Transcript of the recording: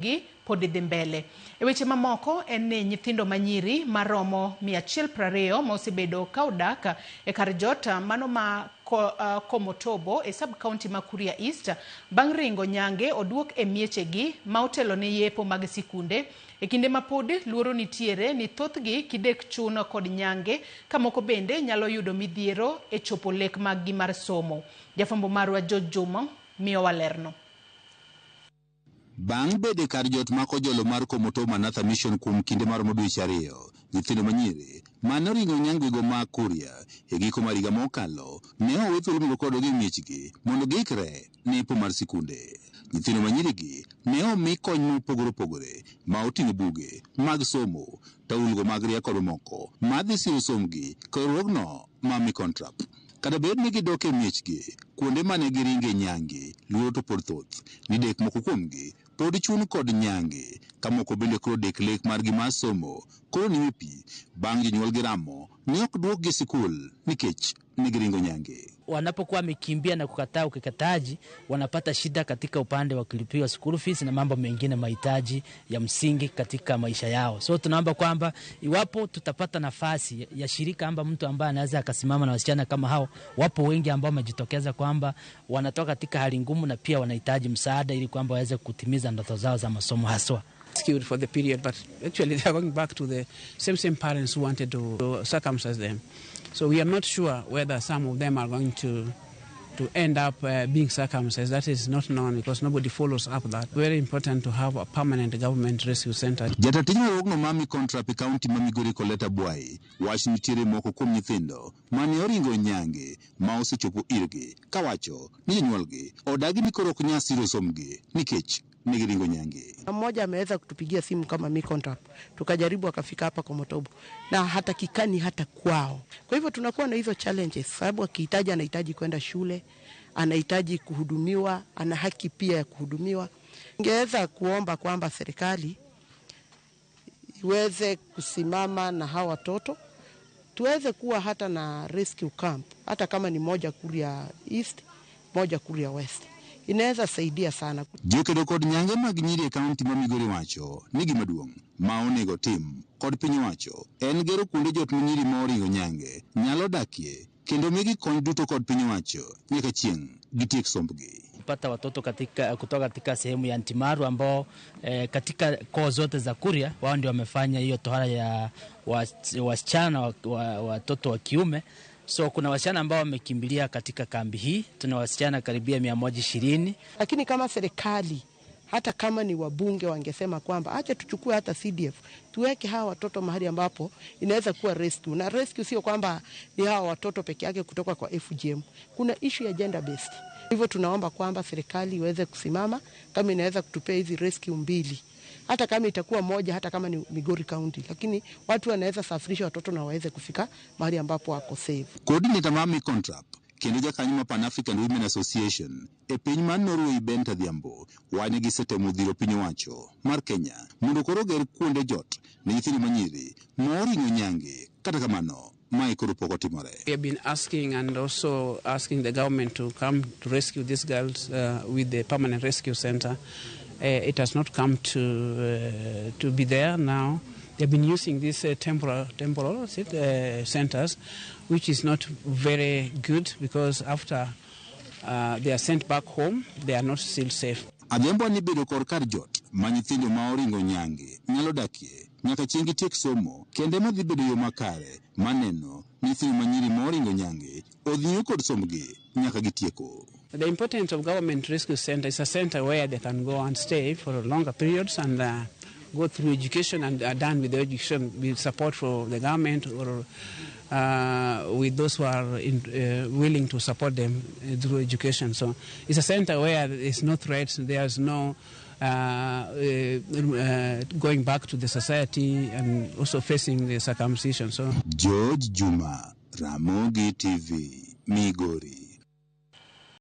Gi pod dhi mbele. E weche mamoko en ni nyithindo manyiri maromo 120 ma osebedo ka odak e kar jot mano ma Komotobo e sub county ma Kuria East bang' ringo nyange oduok e miechegi ma otelo ne yepo mag sikunde e kinde ma pod luoro nitiere ni thothgi kidek chun kod nyange ka moko bende nyalo yudo midhiero e chopo lek maggi mar somo. Jafwambo marwa George Juma miyowa lerno. Bang' bedo e kar jot ma Kojolo mar Komotobo Manatha Mission kuom kinde maromo dweche ariyo, nyithindo manyiri mane oringo nyangego ma Kuria e giko mar higa mokalo ne owe thuolo mondo koro odog e miechgi mondo giikre ne yepo mar sikunde. Nyithindo manyirigi ne omi kony mopogore opogore ma oting'o buge mag somo, taulgo mag ria kod mamoko madhi siro sombgi kod riwruogno ma Micontrap. Kata bed ni gidok e miechgi, kuonde mane giringe nyange, luoro to pod thoth. Ni dek moko kuomgi pod chun kod nyange, ka moko bende koro dek lek margi mar somo koro nimo e pi bang' jonyuolgi ramo ni ok duokgi e sikul nikech ne giringo nyange. Wanapokuwa wamekimbia na kukataa ukeketaji, wanapata shida katika upande wa kulipiwa school fees na mambo mengine mahitaji ya msingi katika maisha yao. So tunaomba kwamba iwapo tutapata nafasi ya shirika amba mtu ambaye anaweza akasimama na wasichana kama hao, wapo wengi ambao wamejitokeza kwamba wanatoka katika hali ngumu na pia wanahitaji msaada ili kwamba waweze kutimiza ndoto zao za masomo haswa. Skewed for the period, but actually they are going back to the same parents who wanted to circumcise them. So we are not sure whether some of them are going to end up being circumcised. That is not known because nobody follows up that. Very important to have a permanent government rescue center. Jata tij riwruogno ma Micontrap e kaunti ma Migori Coletta Bwai wacho nitiere moko kuom nyithindo mane oringo nyange ma osechopo irgi kawacho ni jonyuolgi odagi ni koro ok nyal siro sombgi nikech ne giringo nyange. Mmoja ameweza kutupigia simu kama Micontrap, tukajaribu akafika hapa Komotobo na hatakikani hata kwao. Kwa hivyo tunakuwa na hizo challenges, sababu akihitaji anahitaji kwenda shule, anahitaji kuhudumiwa, ana haki pia ya kuhudumiwa. Ningeweza kuomba kwamba serikali iweze kusimama na hawa watoto, tuweze kuwa hata na rescue camp, hata kama ni moja Kuria East, moja Kuria West. Inaweza saidia sana. Jokedo kod nyange mag nyiri e kaunti ma Migori wacho ni gima duong' ma onego tim kod piny owacho en gero kuonde jot ma nyiri ma oringo nyange nyalo dakie kendo migi kony duto kod piny owacho nyaka chieng' gitiek sombgi. Pata watoto kutoka katika sehemu ya Ntimaru ambao katika koo zote za Kuria wao ndio wamefanya hiyo tohara ya wasichana watoto wa kiume. So kuna wasichana ambao wamekimbilia katika kambi hii, tuna wasichana karibia 120. Lakini kama serikali, hata kama ni wabunge wangesema kwamba acha tuchukue hata CDF, tuweke hawa watoto mahali ambapo inaweza kuwa rescue. Na rescue sio kwamba ni hawa watoto peke yake kutoka kwa FGM. Kuna issue ya gender based. Hivyo tunaomba kwamba serikali iweze kusimama kama inaweza kutupea hizi rescue mbili. Hata kama itakuwa moja, hata kama ni Migori County, lakini watu wanaweza safirisha watoto na waweze kufika mahali ambapo wako safe. Coordinator mar Micontrap kendo jakanyo mar Pan African Women Association e piny mar Norway Bent Adhiambo wacho gisetemo dhiro piny owacho mar Kenya mondo koro oger kuonde jot ne nyithindo manyiri moringo nyange. Kata kamano, mae koro pok otimore. We have been asking and also asking the government to come to rescue these girls with the permanent rescue center. It has not come to be there now. They've been using these temporal centers, which is not very good because after they are sent back home, they are not still safe. Adhiambo ni bedo kod kar jot ma nyithindo ma oringo nyange nyalo dakie nyaka chieng' gitiek somo kende madhi bedo yo makare maneno nyithindo manyiri ma oringo nyange odhi kod sombgi nyaka gitieko. The importance of government rescue center is a center where they can go and stay for longer periods and go through education and are done with the education with support from the government or with those who are willing to support them through education. So it's a center where there is no threat, there's no going back to the society and also facing the circumcision. So George Juma, Ramogi TV, Migori.